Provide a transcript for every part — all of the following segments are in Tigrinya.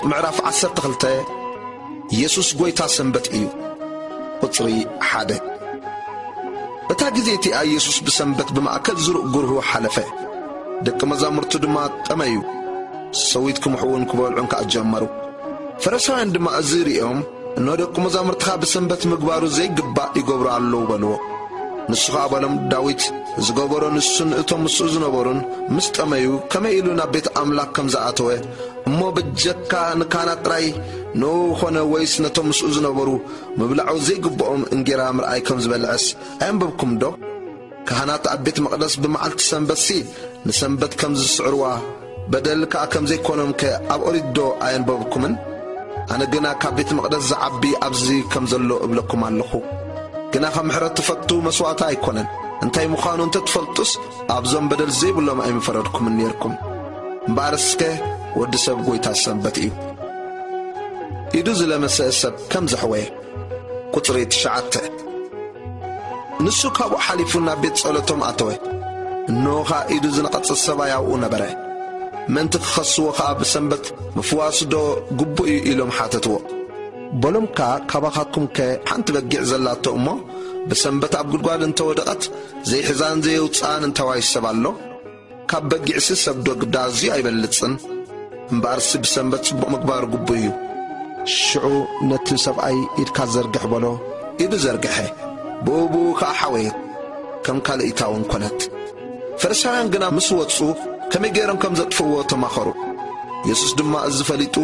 ምዕራፍ ዓሰርተ ክልተ። የሱስ ጐይታ ሰንበት እዩ። ቁጽሪ ሓደ። እታ ግዜ እቲኣ የሱስ ብሰንበት ብማእከል ዝሩእ ጉርሁ ሓለፈ። ደቂ መዛሙርቱ ድማ ጠመዩ። ሰዊት ክምሕዉን ክበልዑን ከኣ ጀመሩ። ፈሪሳውያን ድማ እዚ ርእዮም፣ "እንሆ ደቂ መዛሙርትኻ ብሰንበት ምግባሩ ዘይግባእ ይገብሩ ኣለዉ" በልዎ። ንሱ ኸኣ በሎም፣ "ዳዊት ዝገበሮ ንሱን እቶም ምስኡ ዝነበሩን ምስ ጠመዩ ከመይ ኢሉ ናብ ቤት ኣምላኽ ከም ዝኣተወ፣ እሞ በጀካ ንካህናት ጥራይ ንእኡ ኾነ ወይስ ነቶም ምስኡ ዝነበሩ ምብላዑ ዘይግብኦም እንጌራ ምርኣይ ከም ዝበልዐስ ኣየንበብኩምዶ? ካህናት ኣብ ቤት መቕደስ ብመዓልቲ ሰንበትሲ ንሰንበት ከም ዝስዕርዋ፣ በደል ከኣ ከም ዘይኮኖምከ ኣብ ኦሪትዶ ኣየንበብኩምን? ኣነ ግና ካብ ቤት መቕደስ ዝዓቢ ኣብዚ ከም ዘሎ እብለኩም ኣለኹ። ግና ካብ ምሕረት ትፈቱ መስዋእቲ ኣይኮነን። እንታይ ምዃኑ እንተ ትፈልጡስ ኣብዞም በደል ዘይብሎም ኣይምፈረድኩምን ኔርኩም። እምበኣር እስከ ወዲ ሰብ ጐይታ ሰንበት እዩ።" ኢዱ ዝለመሰ ሰብ ከም ዘሕወየ። ቁጽሪ ትሽዓተ። ንሱ ካብኡ ሓሊፉ ናብ ቤት ጸሎቶም ኣተወ። እንሆ ኸኣ ኢዱ ዝነቐጸ ሰብኣይ ኣብኡ ነበረ። ምእንቲ ክኸስዎ ኸኣ ብሰንበት ምፍዋስዶ ግቡእ እዩ ኢሎም ሓተትዎ። በሎም ከኣ፣ "ካባኻትኩምከ ሓንቲ በጊዕ ዘላቶ እሞ ብሰንበት ኣብ ጉድጓድ እንተ ወደቐት ዘይሕዛን ዘየውጽኣን እንታዋይ ሰብ ኣሎ? ካብ በጊዕሲ ሰብዶ ግዳ ኣዝዩ ኣይበልጽን? እምበኣርሲ ብሰንበት ጽቡቕ ምግባር ግቡእ እዩ።" ሽዑ ነቲ ሰብኣይ፣ "ኢድካ ዘርግሕ" በሎ። ኢዱ ዘርግሐ፣ ብኡ ብኡ ኸኣ ሓወየት፣ ከም ካልኣይታ እውን ኰነት። ፈሪሳውያን ግና ምስ ወጹ ከመይ ገይሮም ከም ዘጥፍእዎ ተማኸሩ። የሱስ ድማ እዚ ፈሊጡ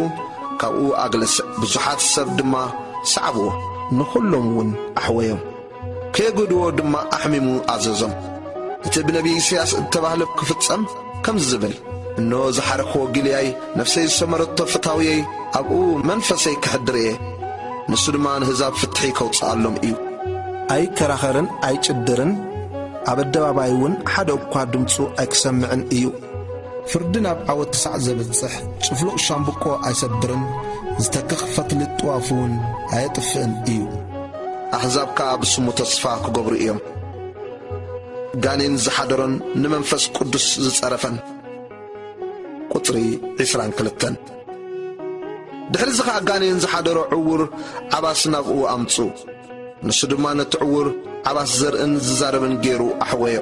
ካብኡ ኣግለሰ። ብዙሓት ሰብ ድማ ሰዓብዎ፣ ንኹሎም እውን ኣሕወዮም። ከየግህድዎ ድማ ኣሕሚሙ ኣዘዞም። እቲ ብነቢይ ኢሳያስ እተባህለ ክፍጸም ከምዚ ዝብል፣ "እንሆ ዝሓረኽዎ ጊልያይ፣ ነፍሰይ ዝሰመረቶ ፈታውየይ፣ ኣብኡ መንፈሰይ ከሕድር እየ፣ ንሱ ድማ ንህዛብ ፍትሒ ከውጽኣሎም እዩ። ኣይከራኸርን ኣይጭድርን፣ ኣብ ኣደባባይ እውን ሓደ እኳ ድምፁ ኣይክሰምዕን እዩ። ፍርዲ ናብ ዓወት ክሳዕ ዘብጽሕ፣ ጭፍሉቕ ሻምብቆ ኣይሰብርን፣ ዝተከኽ ፈትሊ ጥዋፍ እውን ኣየጥፍእን እዩ። ኣሕዛብ ከኣ ብስሙ ተስፋ ክገብሩ እዮም። ጋኔን ዝሓደሮን ንመንፈስ ቅዱስ ዝጸረፈን። ቁጽሪ ዕስራን ክልተን። ድሕሪ እዚ ኸኣ ጋኔን ዝሓደሮ ዕዉር ዓባስ ናብኡ ኣምጹ። ንሱ ድማ ነቲ ዕዉር ዓባስ ዘርእን ዝዛረብን ገይሩ ኣሕወዮ።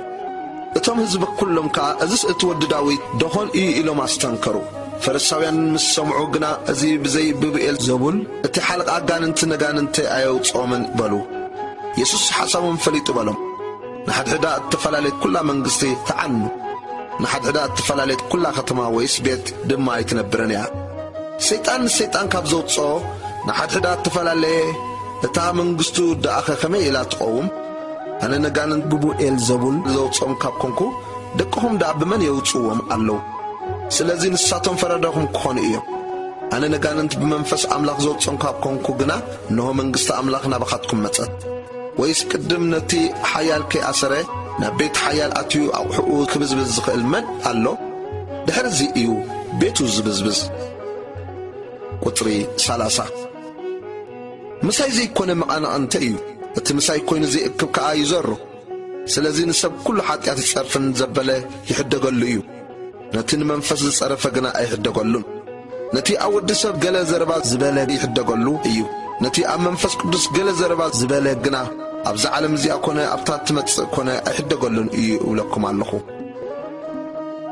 እቶም ህዝቢ ኩሎም ከኣ፣ "እዝስ እቲ ወዲ ዳዊት ደኾን እዩ?" ኢሎም ኣስተንከሩ። ፈሪሳውያን ምስ ሰምዑ ግና፣ "እዚ ብዘይ ብብኤል ዘቡል እቲ ሓለቓ ኣጋንንቲ ነጋንንቲ ኣየውጽኦምን" በሉ። የሱስ ሓሳቦም ፈሊጡ በሎም፣ "ንሓድሕዳ እተፈላለየት ኵላ መንግስቲ ትዓኑ፣ ንሓድሕዳ እተፈላለየት ኵላ ከተማ ወይስ ቤት ድማ ኣይትነብርን እያ። ሰይጣን ንሰይጣን ካብ ዘውጽኦ፣ ንሓድሕዳ እተፈላለየ፣ እታ መንግስቱ ደኣኸ ከመይ ኢላ ትቐውም? ኣነ ነጋንንት ብብኤል ዘቡል ዘውጽኦም ካብ ኮንኩ፣ ደቅኹም ደኣ ብመን የውጽዎም ኣለዉ? ስለዚ ንሳቶም ፈረዳኹም ክኾኑ እዮም። ኣነ ነጋንንት ብመንፈስ ኣምላኽ ዘውጽኦም ካብ ኮንኩ ግና፣ እንሆ መንግስቲ ኣምላኽ ናባኻትኩም መጸት። ወይስ ቅድም ነቲ ሓያል ከይኣሰረ፣ ናብ ቤት ሓያል ኣትዩ ኣቑሑኡ ክብዝብዝ ዝኽእል መን ኣሎ? ድሕርዚ እዩ ቤቱ ዝብዝብዝ።" ቁጽሪ ሰላሳ። ምሳይ ዘይኮነ መቓንቕንተ እዩ፣ እቲ ምሳይ ኮይኑ ዘይእክብ ከኣ ይዘሩ። ስለዚ ንሰብ ኩሉ ሓጢኣት ይጸርፍን ዘበለ ይሕደገሉ እዩ፣ ነቲ ንመንፈስ ዝጸረፈ ግና ኣይሕደገሉን። ነቲ ኣብ ወዲ ሰብ ገለ ዘረባ ዝበለ ይሕደገሉ እዩ፣ ነቲ ኣብ መንፈስ ቅዱስ ገለ ዘረባ ዝበለ ግና ኣብዛ ዓለም እዚኣ ኮነ ኣብታ ትመጽእ ኮነ ኣይሕደገሉን እዩ እብለኩም ኣለኹ።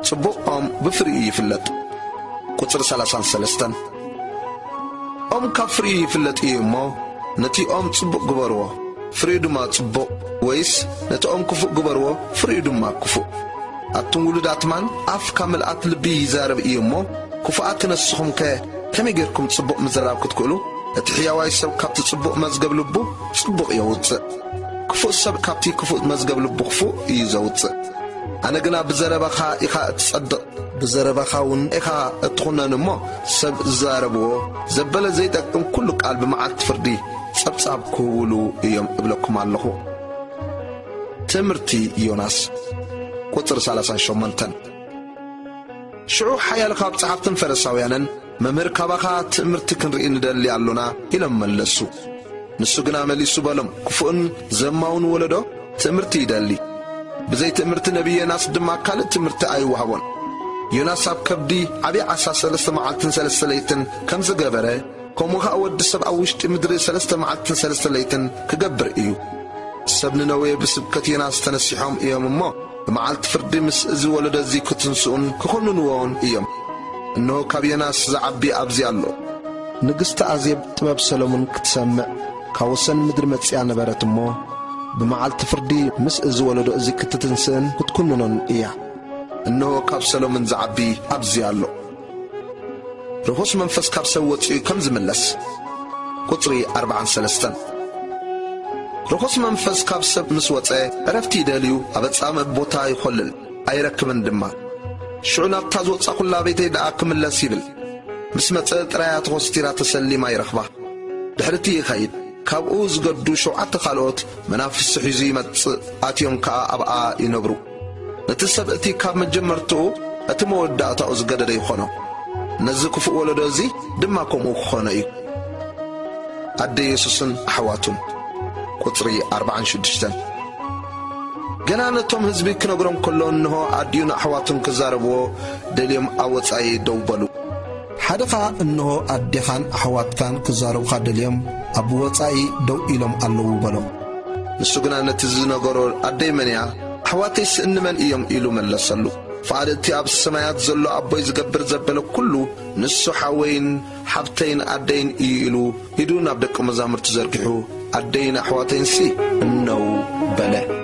ጽቡቕ ኦም ብፍሪኡ ይፍለጥ። ቁጽሪ ሰላሳን ሰለስተን። ኦም ካብ ፍሪኡ ይፍለጥ እዩ እሞ፣ ነቲ ኦም ጽቡቕ ግበርዎ፣ ፍሪኡ ድማ ጽቡቕ፣ ወይስ ነቲ ኦም ክፉእ ግበርዎ፣ ፍሪኡ ድማ ክፉእ። ኣቱም ውሉዳት ማን፣ ኣፍ ካብ ምልኣት ልቢ ይዛረብ እዩ እሞ፣ ክፉኣት ነስኹምከ ከመይ ጌርኩም ጽቡቕ ምዝራብ ክትክእሉ? እቲ ሕያዋይ ሰብ ካብቲ ጽቡቕ መዝገብ ልቡ ጽቡቕ የውጽእ፣ ክፉእ ሰብ ካብቲ ክፉእ መዝገብ ልቡ ክፉእ እዩ ዘውጽእ። ኣነ ግና ብዘረባኻ ኢኻ እትጸድቕ፣ ብዘረባኻ እውን ኢኻ እትኹነን እሞ፣ ሰብ ዝዛረብዎ ዘበለ ዘይጠቅም ኩሉ ቃል ብመዓልቲ ፍርዲ ጸብጻብ ክህውሉ እዮም እብለኩም ኣለኹ። ትምህርቲ ዮናስ። ቁጽሪ ሰላሳን ሸሞንተን። ሽዑ ሓያሎ ካብ ጸሓፍትን ፈሪሳውያንን፣ "መምህር፣ ካባኻ ትእምርቲ ክንርኢ ንደሊ ኣሎና" ኢሎም መለሱ። ንሱ ግና መሊሱ በሎም፣ "ክፉእን ዘማውን ወለዶ ትእምርቲ ይደሊ። ብዘይ ትእምርቲ ነቢይ ዮናስ ድማ ካልእ ትእምርቲ ኣይወሃቦን። ዮናስ ኣብ ከብዲ ዓቢ ዓሳ ሰለስተ መዓልትን ሰለስተ ለይትን ከም ዝገበረ፣ ከምኡ ኸኣ ወዲ ሰብ ኣብ ውሽጢ ምድሪ ሰለስተ መዓልትን ሰለስተ ለይትን ክገብር እዩ። ሰብ ንነዌ ብስብከት ዮናስ ተነሲሖም እዮም እሞ፣ ብመዓልቲ ፍርዲ ምስ እዚ ወለዶ እዚ ክትንስኡን ክኹንንዎን እዮም። እንሆ ካብ ዮናስ ዝዓቢ ኣብዚ ኣሎ። ንግስቲ ኣዜብ ጥበብ ሰሎሞን ክትሰምዕ ካብ ወሰን ምድሪ መጺኣ ነበረት እሞ፣ ብመዓልቲ ፍርዲ ምስ እዚ ወለዶ እዚ ክትትንስእን ክትኩንኖን እያ። እንሆ ካብ ሰሎሞን ዝዓቢ ኣብዚ ኣሎ። ርኹስ መንፈስ ካብ ሰብ ወጺኡ ከም ዝምለስ። ቁጽሪ ኣርባዓን ሰለስተን። ርኹስ መንፈስ ካብ ሰብ ምስ ወጸ፣ ዕረፍቲ ይደልዩ፣ ኣብ ኣጻምእ ቦታ ይኾልል፣ ኣይረክብን ድማ። ሽዑ ናብታ ዝወጻኹላ ቤተይ ደኣ ክምለስ ይብል። ምስ መጸ ጥራይ እያ ተኾስቲራ ተሰሊማ ይረኽባ። ድሕሪቲ ይኸይድ። ካብኡ ዝገዱ ሸውዓተ ካልኦት መናፍስቲ ሒዙ ይመጽእ፣ ኣትዮም ከኣ ኣብኣ ይነብሩ። ነቲ ሰብ እቲ ካብ መጀመርትኡ እቲ መወዳእታኡ ዝገደደ ይኾኖ። ነዚ ክፉእ ወለዶ እዚ ድማ ከምኡ ክኾኖ እዩ። ኣደ የሱስን ኣሕዋቱን። ቁጽሪ ኣርባዓን ሽዱሽተን። ገና ነቶም ህዝቢ ክነግሮም ከሎ፣ እንሆ ኣዲኡን ኣሕዋቱን ክዛረብዎ ደልዮም ኣብ ወጻኢ ደው በሉ። ሓደ ኸኣ እንሆ ኣዴኻን ኣሕዋትካን ክዛረቡኻ ደልዮም ኣብ ወጻኢ ደው ኢሎም ኣለዉ በሎ። ንሱ ግና ነቲ ዝነገሮ፣ ኣደይ መን እያ? ኣሕዋተይስ እንመን እዮም? ኢሉ መለሰሉ። ፍቓድ እቲ ኣብ ሰማያት ዘሎ ኣቦይ ዝገብር ዘበለ ኩሉ፣ ንሱ ሓወይን ሓብተይን ኣደይን እዩ ኢሉ፣ ኢዱ ናብ ደቀ መዛሙርቱ ዘርጊሑ፣ ኣደይን ኣሕዋተይንሲ እነዉ በለ።